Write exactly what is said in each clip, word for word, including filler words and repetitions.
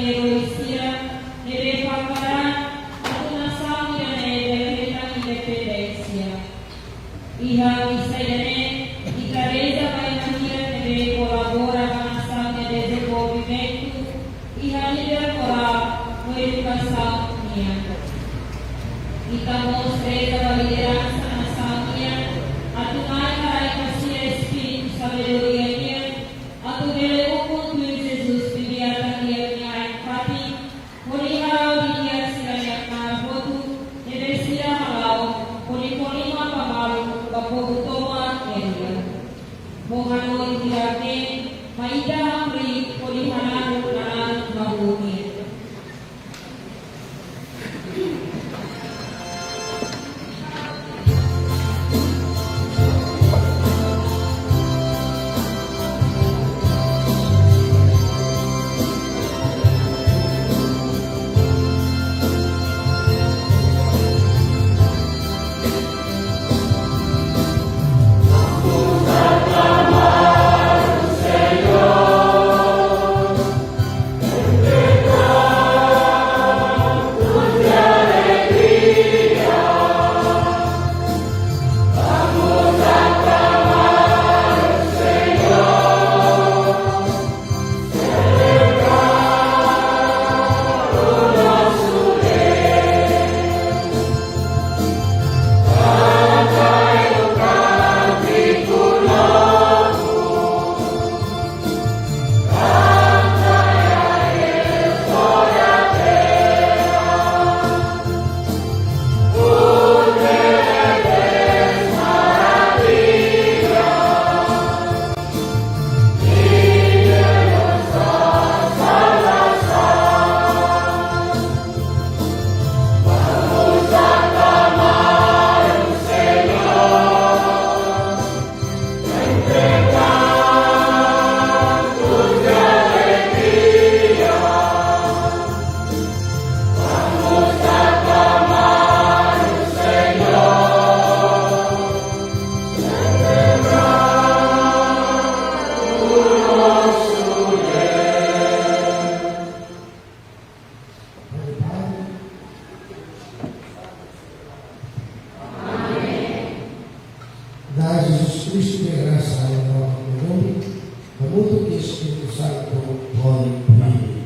Herói sira ne'ebé fakar atu nasaun ida-ne'e bele hetan independénsia. Iha misa ida-ne'e, ita reza ba iha sira ne'ebé kolabora ba nasaun nia dezenvolvimentu iha nivel morál no edukasaun nian. Ita mós reza ba lideransa nasaun nian, atu Na'i haraik ba sira espíritu sabedoria nian, atu bele ukun tuir Jesus bibi-atan di'ak nia ain-fatin, hodi hala'o didi'ak sira-nia knaar hotu ne'ebé sira hala'o, hodi fó liman ba malu ba povu tomak nia lian. Fó hanoin hirak-neen mai ita hamriik hodi hananu nanaruk mahut nian. Dai Jesus Kristu nia grasa, amor, hamutuk ho Espíritu Santu, hodi bele.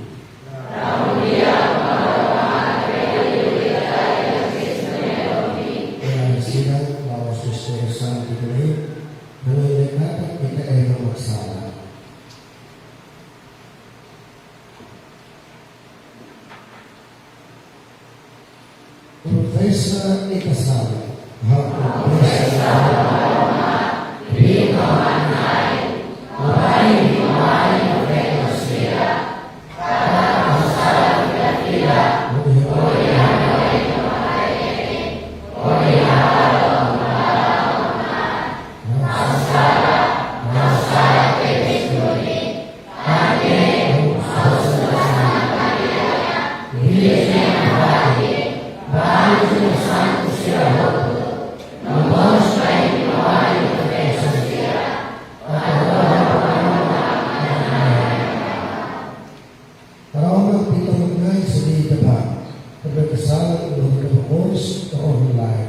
Ita sidan ba Espíritu Santu, hanoin dehan ita iha mak sala. Konfesa ita-nia sala. Ha'u konfesa. Karona ita mai sedi tebak, terbekesan ulun ke pengurus roh lain.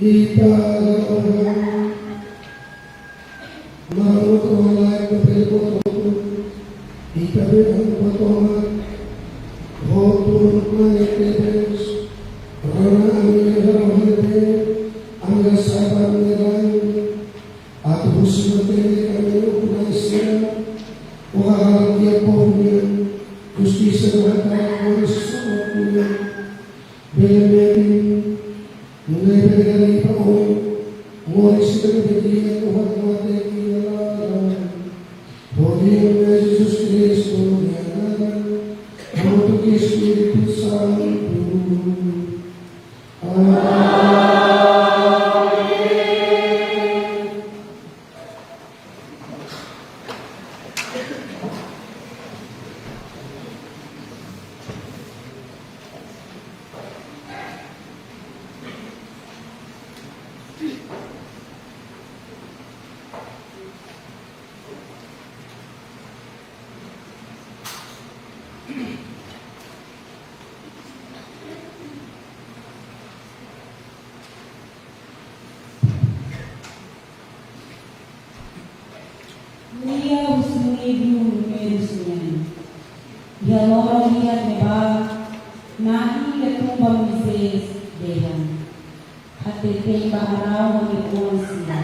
Ita ora. Maromak Oan, Ita-Boot hotu, Ita-Boot Aman, Ita-Boot Aman, hotu Maromak tebes, rona ami-nia harahan ne'ebé, ami-nia sa'e ba ami-nia laran, atu husu matenek ami-nia ukun-na'in sira, no hahadap tiha povu nian, justisa no hatán moris somak nian. Bele metin, no lebe dala ida ba Oe, moris ida ne'ebé di'ak no hakmatek iha laran. Hodi Na'i Jesus Kristu nia naran, hamutuk ho Espíritu Santu. Amen. Lia husi livru Númerus nian. Iha loron hirak ne'ebá, Na'i hatete ba Moisés dehan: Hateten ba Araun ho nia oan sira: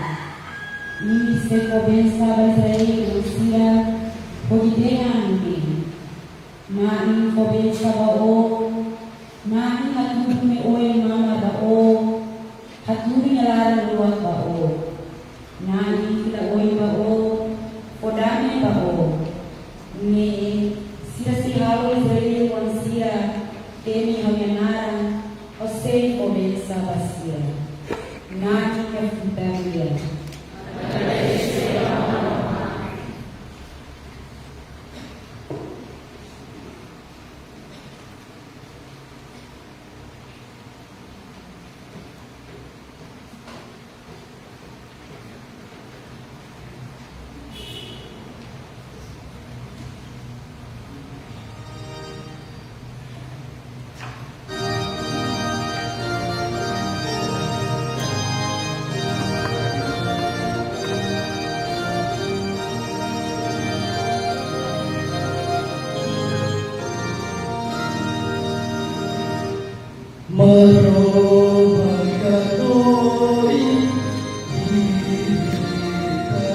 Imi sei fó bensa ba Israel oan sira, hodi dehan nune'e: Na'i fó bensa ba ó, Na'i hatudu nia oin mamar ba ó, hatudu nia laran luak ba ó. Na'i fila oin ba ó, fó dame ba ó. Ne'e, sira sei halo Israel oan sira temi ha'u-nia naran, no sei fó bensa ba sira. Na'i nia futar lia. Maromak katuas ita,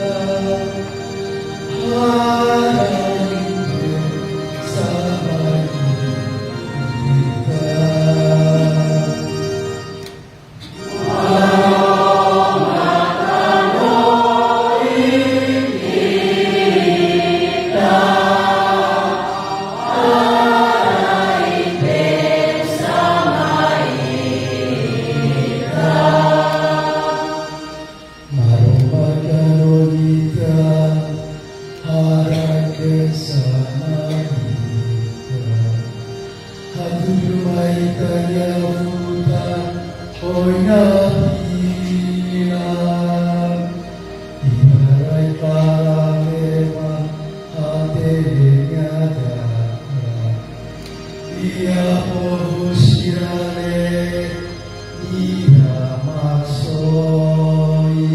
harani Para lema hatene nia dada. Iha povu sira-ne'e nia masohi.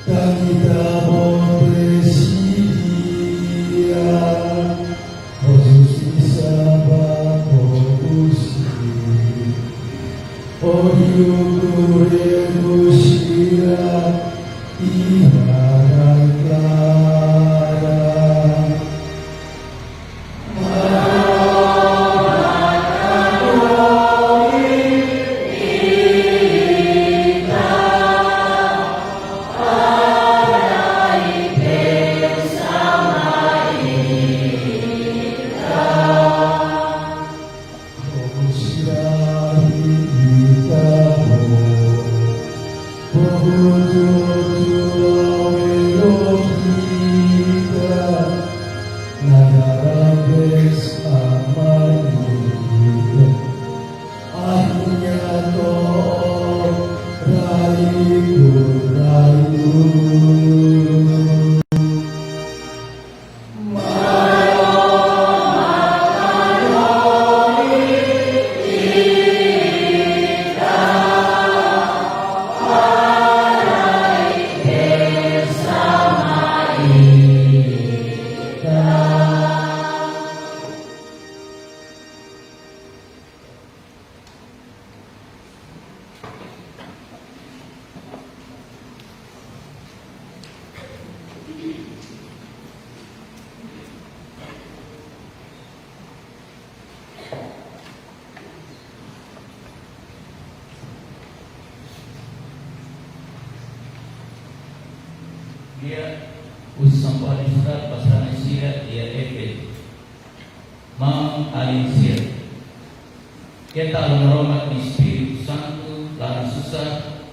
Tanba Ita-Boot sei hadi'a ho justisa ba povu sira. Hodi ukun regu sira iha rai-klaran. Povu hotu-hotu la'o bele ita, naran bes Aman ita. Ahi-nia to'o rai-laran. Di'ak, husi São Paulo Estado, pasal sira iha Efezu. Maun-alin sira. Keta Maromak nia Espíritu Santu laran susar,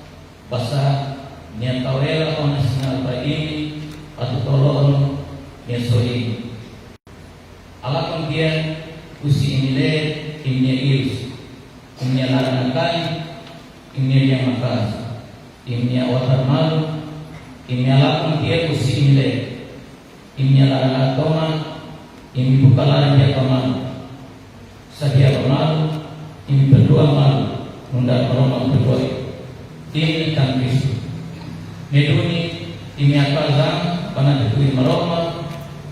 basá nia tau hela ona sinál ba imi atu tolon nia sorin. Halakon tiha husi imi leet, imi-nia ius, imi-nia laran-kain, imi-nia lian maka'as, imi-nia otar malu, imi halakon tiha husi imi leet, imi-nia laran-kain tomak, imi buka laran tiha ba malu. Sadia ba malu, imi perdua malu, nu'udar Maromak perdua imi tan Kristu. Ne'e duni, imi akazan ba Na'i Tuhan Maromak,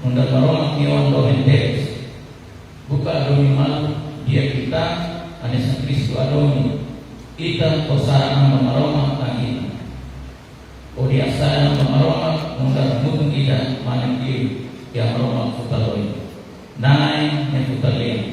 nu'udar Maromak nia oan doben tebes. Buka hadomi malu di'ak ita, hanesan Kristu hadomi ita, to'o sara an ba Maromak tan ita. Hodi hasa'e an ba Maromak, nu'udar hamutuk ida mane liu iha Maromak futar oin. Na'i nia futar lian.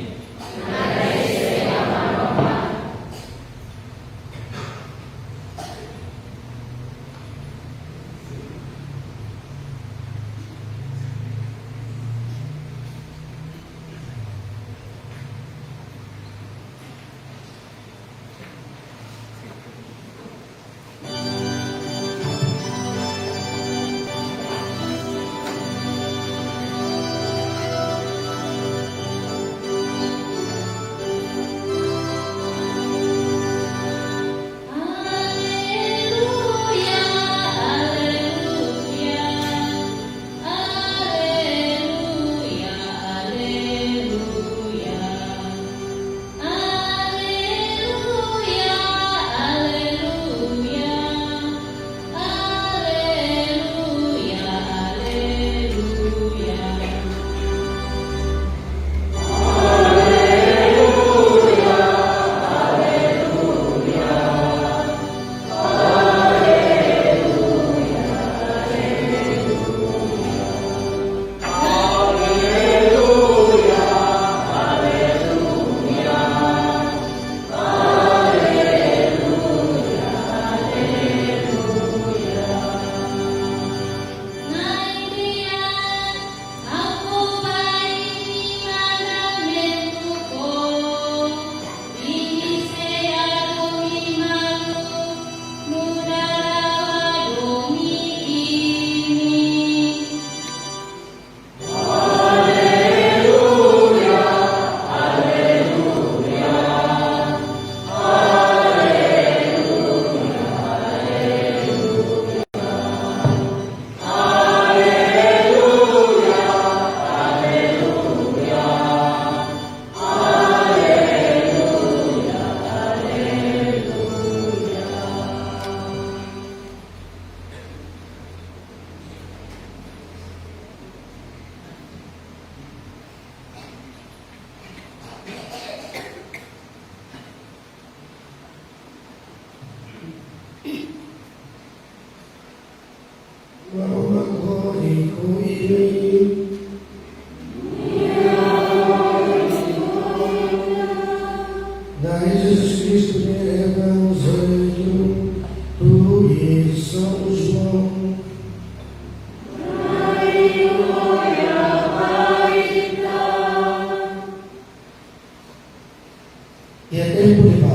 Iha tempu ne'ebá,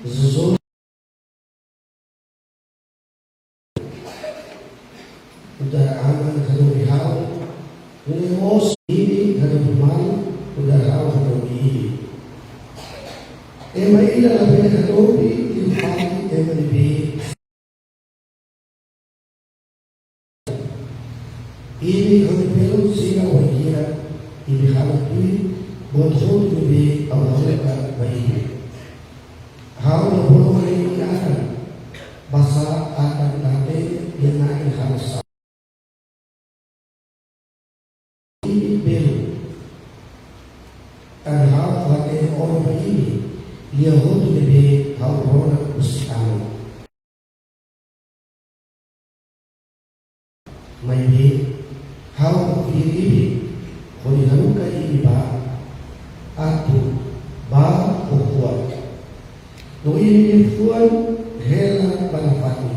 Jesus, nu'udar Aman hadomi ha'u, nune'e mós imi hadomi malu, nu'udar ha'u hadomi imi. Ema ida labele hadomi liu fali ema ne'ebé imi hadomi, pelo sira wainhira imi halo tuir buat hotu ne'ebé ha'u haruka ba imi. Ha'u la bolu ha'u-nia naran, basá atan la hatene nia naran halo sá. Imi belu, tanba ha'u hatene ona ba imi lia hotu ne'ebé ha'u rona husi Aman. Maibé ha'u konvida imi, hodi haruka imi ba atu bá ho fuan. No imi-nia fuan hela ba nafatin.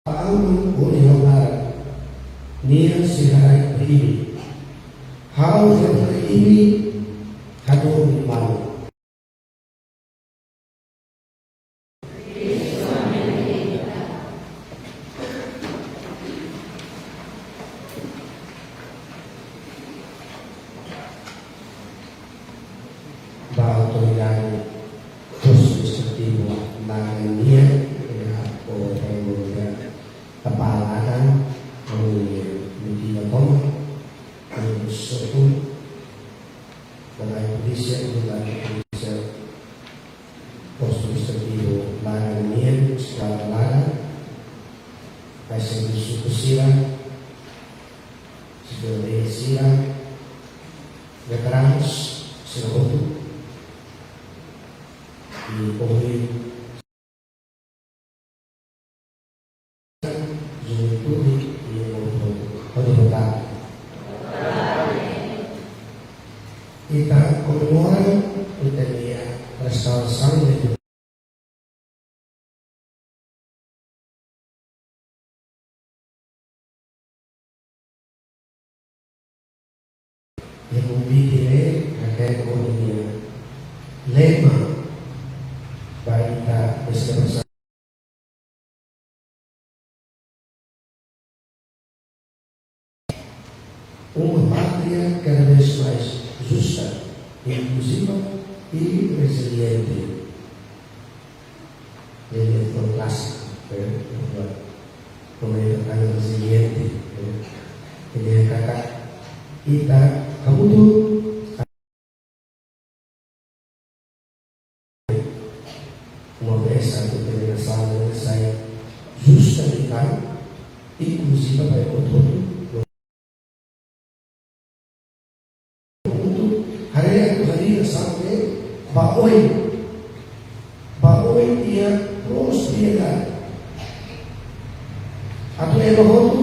Aman hodi ha'u naran, nia sei haraik ba imi. Ha'u sei haraik imi hadomi malu. Ba autoridade postu administrativu Laran nian, iha o Raimundo Tapaladan, ami medida toma, ami sukul, ba polísia, ami polísia, postu administrativu Laran nian, Estrada Laran, ba servisu sira, sira, veteranus, sira hotu, i ohin, juventude, i ohin, ohin, ohin, ita komemora, ita-nia restaurasaun de Iha konvite ne'e, hakarak hodi nia lema ba ita selebrasaun. Uma pátria cada vez mais justa, inclusiva e resiliente. Ne'e liafuan klásiku, eh, buat pemain pertahanan resiliente, eh. Ne'e katak ita hamutuk, uma vez autodeterminasaun ne'e sai justa, inkluziva ba ema hotu. Atu haree atu harii nasaun ne'e ba oin, ba oin iha prosperiedade. Atu ema hotu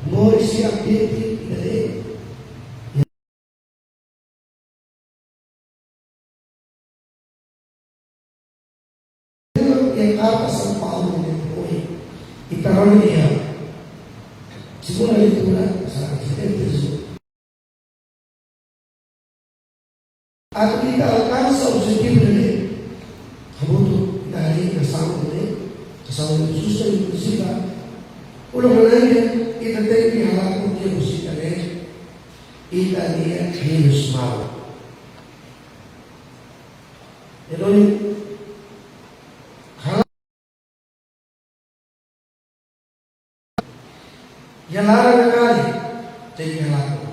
moris iha ambiente ida-ne'e. Iha karta São Paulo ne'e, ohin ita rona iha segunda leitura, sa-, sa-, atu ita alkansa objetivu ne'e, hamutuk ita harii nasaun ne'e, nasaun ne'e justa, inkluziva, uluk nanain ita tenke halakon tiha husi ita-nia, ita-nia hirus malu. Entaun, hala-, iha laran nakali, tenke halakon.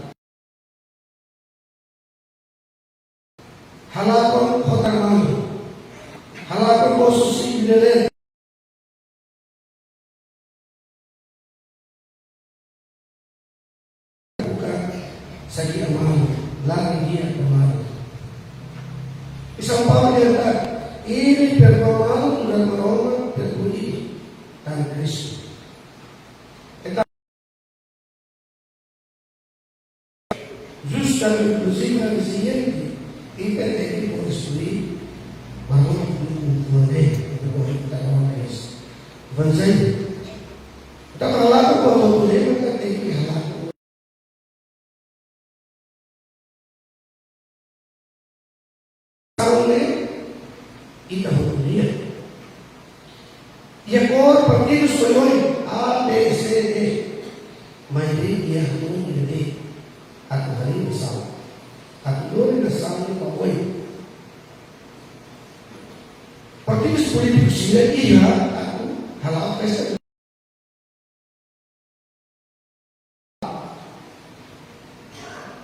Halakon ho tan malu. Halakon mosu si lele. Buka saki amalu, lagi dia amalu. São Paulo dehan katak, imi perdoa malu, nu'udar Maromak perdoa imi, tan Kristu. Entaun, justa, inkluziva, resiliente, ita tenke konstrui Maromak nia povu ne'e, ita tenke konstrui Evanjellu. Ita halakon buat hotu ne'e, ita tenke halakon. Ita hotu nian. Iha kór partidu oioin, A, B, C, D. Maibé iha hanoin ida-ne'e, atu harii nasaun, atu lori nasaun ba oin. Partidu polítiku sira iha atu hala'o festa.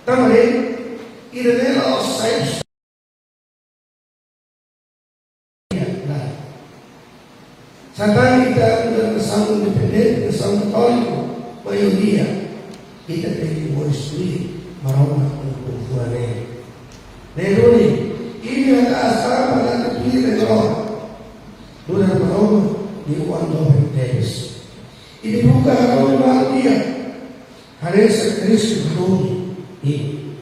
Tanba ne'e, ida-ne'e la'ós sai Nah, se ita nu'udar nasaun independente, nasaun katóliku, maioria, ita tenke moris tuir Maromak nia povu ne'e. Ne'e duni, imi hakaas tanba atu tuir Maromak. Nu'udar Maromak nia oan doben tebes. Imi buka hanoin balu di'ak, hanesan Kristu hanoin imi.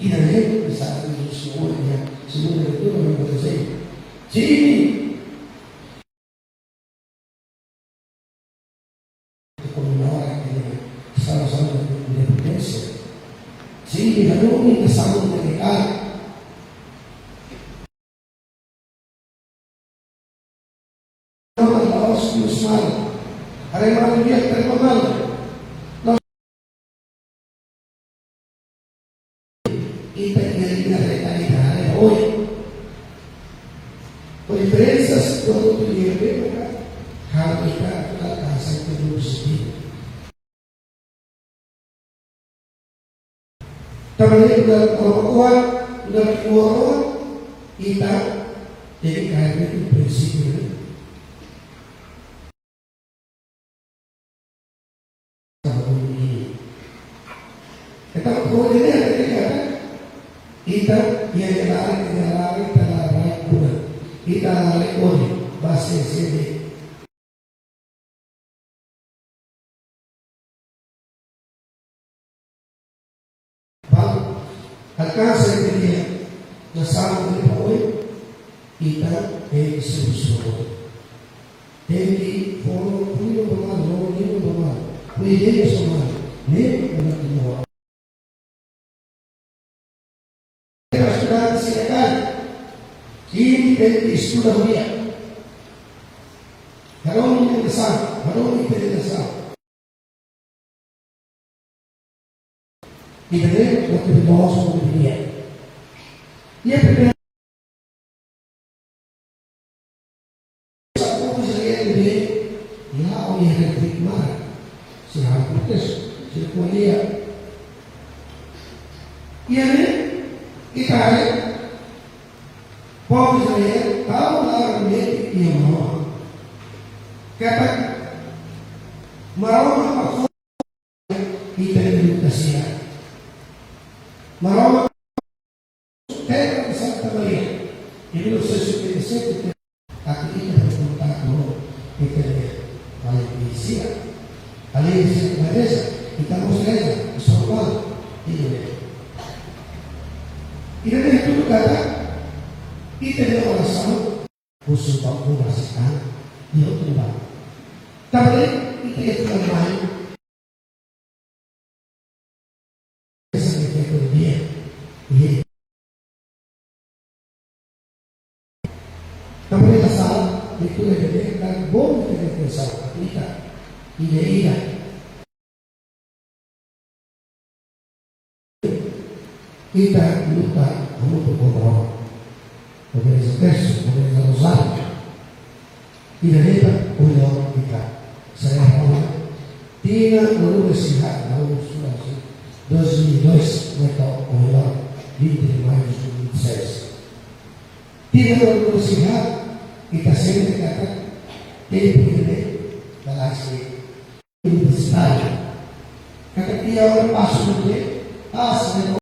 Ida-ne'e, esa, segunda, segunda leitura, no, no sei. Sini. Komemora ida-ne'e, sama-sama independénsia. Sini, hanoin ita sama dengan. La'ós husi malu. Haree malu di'ak, haree malu. Ita iha liña reta ita haree oin. Diferensa kuandu ita iha bema ka, halo ita atu alkansa ita-nia objetivu. Tanba ne'e, nu'udar oan, nu'udar oan, ita tenke kaer prinsípiu ne'e. Entaun, ohin ne'e, ita, ita, ita, ita, ita, ita, ita, ita, Ba alkansa ita-nia nasaun ida ba oin, ita tenke servisu. Tenke fó, fó liman ba malu, fó liman ba malu, fó ideia ba malu, ne'e mak ita tenke fó. Estudante sira karik, imi tenke estuda di'ak. Halo imi-nia nasaun, halo imi-nia nasaun. Ida-ne'e, ita tenke mós ko'alia. Iha primeiru, povu Israel ne'e, iha, iha, iha, sira protestu, sira ko'alia. Iha ne'e, ita haree, povu Israel, tau laran metin iha Maromak. Katak, Maromak mak ita-nia luta sira. Maromak, terra de Santa Maria, em mil novecentos e setenta e sete, atu ita berkontaktu ho ita-nia alin sira. Alin sira, ita mós reza, ita mós reza, ita mós reza. Ida-ne'e hatudu katak ita-nia orasaun, husu ba oras sira, iha tuba. Tanba ne'e, ita iha tuba mai. Esa ke ita dia. Iha. Tanba ne'e, asa, itu adalah kan bom kita bisa kita. Ida-idak. Ita luta hamutuk ho Maromak. Komesa reza, komesa rozáriu. Ida-ne'e mak ohin loron ita. Saya tahu, tinan ruanulu-resin haat, na sudah si, dois mil e dois, ne'e to'o ohin loron, vinte de maio de dois mil e seis. Tinan ruanulu-resin haat, ita sente katak tempu ida-ne'e la lais de'it. Universitáriu. Katak iha hora pasu ne'e, ah, se